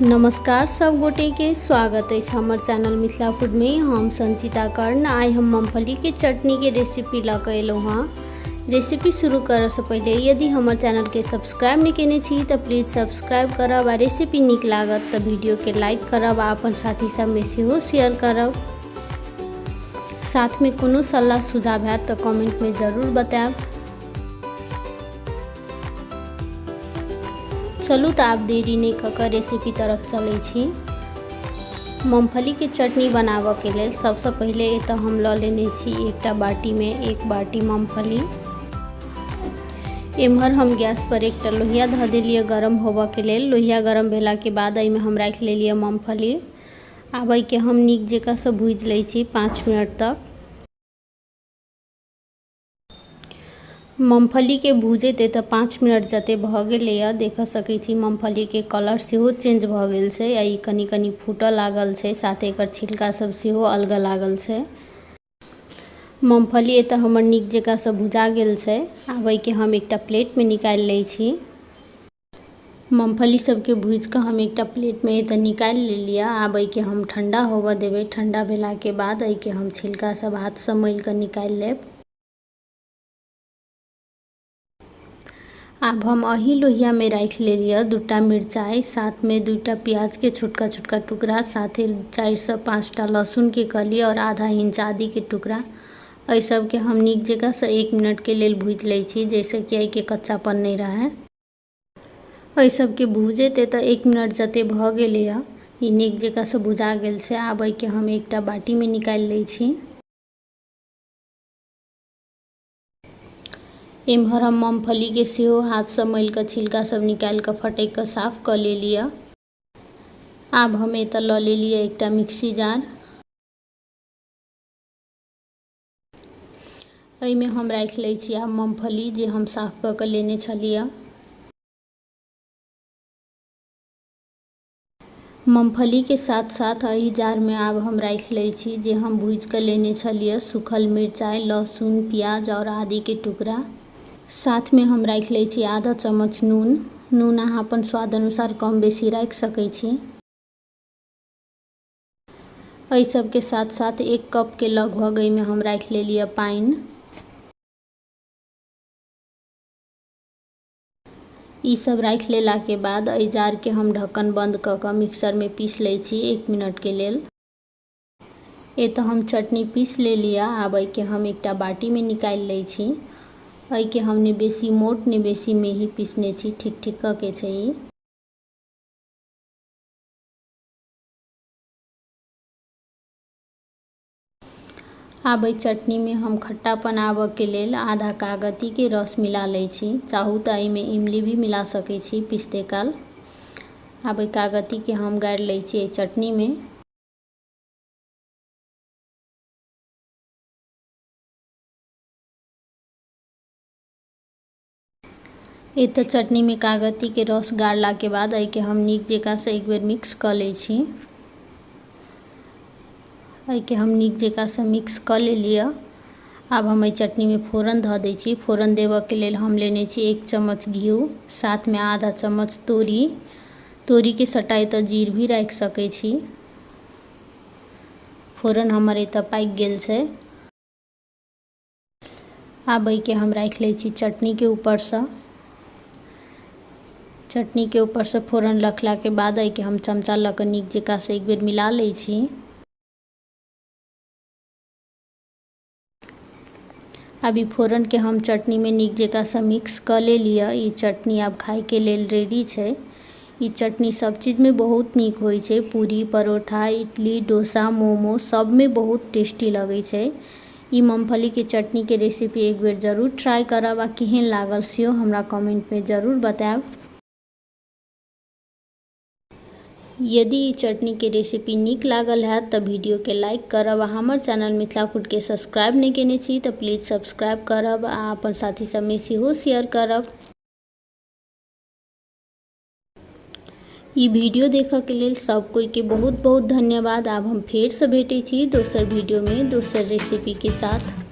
नमस्कार सब गोटे के स्वागत अछि हमर चैनल मिथिला फूड में। हम संचिता कर्ण। आइ हम मूंगफली के चटनी के रेसिपी लऽ के एलहुँ हँ। रेसिपी शुरू करऽ से पहिले यदि हमर चैनल के सब्सक्राइब नहि केने छी तऽ प्लीज सब्सक्राइब करब आ रेसिपी नीक लागत तऽ वीडियो के लाइक करब आ अपन साथी सबमे सेहो शेयर करब। साथमे कोनो सलाह सुझाव हैत तऽ कमेंटमे जरूर बतायब। चलू तऽ आब देरी नहि कऽ कऽ रेसिपी तरफ चलै छी। मूँगफलीके चटनी बनाबऽके लेल सबसँ पहिले एतऽ हम लऽ लेने छी एकटा बाटीमे एक बाटी मूँगफली। एम्हर हम गैस पर एकटा लोहिया धऽ देलियै गरम होबऽके लेल। लोहिया गरम भेलाके बाद एहिमे हम राखि लेलियै मूँगफली। आब एहिके हम नीक जकाँसँ भूजि लै छी 5 मिनट तक। मूँगफलीके भूजैत एतऽ 5 मिनट जते भऽ गेलैए, देख सकै छी मूँगफलीके कलर सेहो चेंज भऽ गेल छै आ ई कनि कनि फूटऽ लागल छै, साथे एकर छिलका सब सेहो अलगऽ लागल छै। मूँगफली एतऽ हमर नीक जकाँसँ भुजा गेल छै। आब एहिके हम एकटा प्लेटमे निकालि लै छी। मूँगफली सबके भूजिकऽ हम एकटा प्लेटमे एतऽ निकालि लेलियै। आब एहिके हम ठण्डा होबऽ देबै। ठण्डा भेलाके बाद एहिके हम छिलका सब हाथसँ मलिकऽ निकालि लेब। आब हम एही लोहियामे राखि लेलियै 2टा मिरचाइ, साथमे 2टा प्याजके छोटका छोटका टुकड़ा, साथे 4सँ 5टा लहसुनके कली आओर आधा इंच आदीके टुकड़ा। एहि सबके हम नीक जकाँसँ 1 मिनटके लेल भूजि लै छी, जाहिसँ कि एहिके कच्चापन नहि रहै। एहि सबके भूजैत एतऽ 1 मिनट जते भऽ गेलैए, ई नीक जकाँसँ भुजा गेल छै। आब एहिके हम एकटा बाटीमे निकालि लै छी। एम्हर हम मूँगफलीके सेहो हाथसँ मलिकऽ छिलका सब निकालिकऽ फटकिकऽ साफ कऽ लेलियै। आब हम एतऽ लऽ लेलियै एकटा मिक्सी जार। एहिमे हम राखि लै छी आब मूँगफली जे हम साफ कऽ कऽ लेने छलियै। मूँगफलीके साथ साथ एहि जारमे आब हम राखि लै छी जे हम भूजि कऽ लेने छलियै सूखल मिरचाइ, लहसुन, प्याज आओर आदीके टुकड़ा। साथमे हम राखि लै छी आधा चम्मच नून। नून अहाँ अपन स्वाद अनुसार कम बेसी राखि सकै छी। एहि सबके साथ साथ 1 कपके लगभग एहिमे हम राखि लेलियै पानि। ई सब राखि लेलाके बाद एहि जारके हम ढक्कन बंद कऽ कऽ मिक्सरमे पीस लै छी 1 मिनटके लेल। एतऽ हम चटनी पीस लेलियै। आब एहिके हम एकटा बाटीमे निकालि लै छी। एहिके हम ने बेसी मोट ने बेसी मेही पीसने छी, ठीक ठीक कऽ के छै ई। आब एहि चटनीमे हम खट्टापन आबऽके लेल आधा कागतीके रस मिला लै छी। चाहू तऽ एहिमे इमली भी मिला सकै छी पिसते काल। आब एहि कागतीके हम गाड़ि लै छी एहि चटनीमे। एतऽ चटनीमे कागतीके रस गाड़लाके बाद एहिके हम नीक जकाँसँ एक बेर मिक्स कऽ लै छी। एहिके हम नीक जकाँसँ मिक्स कऽ लेलियै। आब हम एहि चटनीमे फोरन धऽ दै छी। फोरन देबऽके लेल हम लेने छी 1 चम्मच घिउ, साथमे आधा चम्मच तोरी। तोरीके सटा एतऽ जीर भी राखि सकै छी। फोरन हमर एतऽ पाकि गेल छै। आब एहिके हम राखि लै छी चटनीके ऊपरसँ। चटनीके ऊपरसँ फोरन रखलाके बाद एहिके हम चमचा लऽ कऽ नीक जकाँसँ एक बेर मिला लै छी। आब ई फोरनके हम चटनीमे नीक जकाँसँ मिक्स कऽ लेलियै। ई चटनी आब खाइके लेल रेडी छै। ई चटनी सब चीजमे बहुत नीक होइ छै। पूरी, परोठा, इडली, डोसा, मोमो सबमे बहुत टेस्टी लगै छै। ई मूँगफलीके चटनीके रेसिपी एक बेर जरूर ट्राई करब आ केहन लागल सेहो हमरा कमेंटमे जरूर बतायब। यदि ई चटनीके रेसिपी नीक लागल हैत तऽ वीडियोके लाइक करब आ हमर चैनल मिथिला फूडके सब्सक्राइब नहि केने छी तऽ प्लीज सब्सक्राइब करब आ अपन साथी सबमे सेहो शेयर करब। ई वीडियो देखऽके लेल सब कोइके बहुत बहुत धन्यवाद। आब हम फेरसँ भेटै छी दोसर वीडियोमे दोसर रेसिपीके साथ।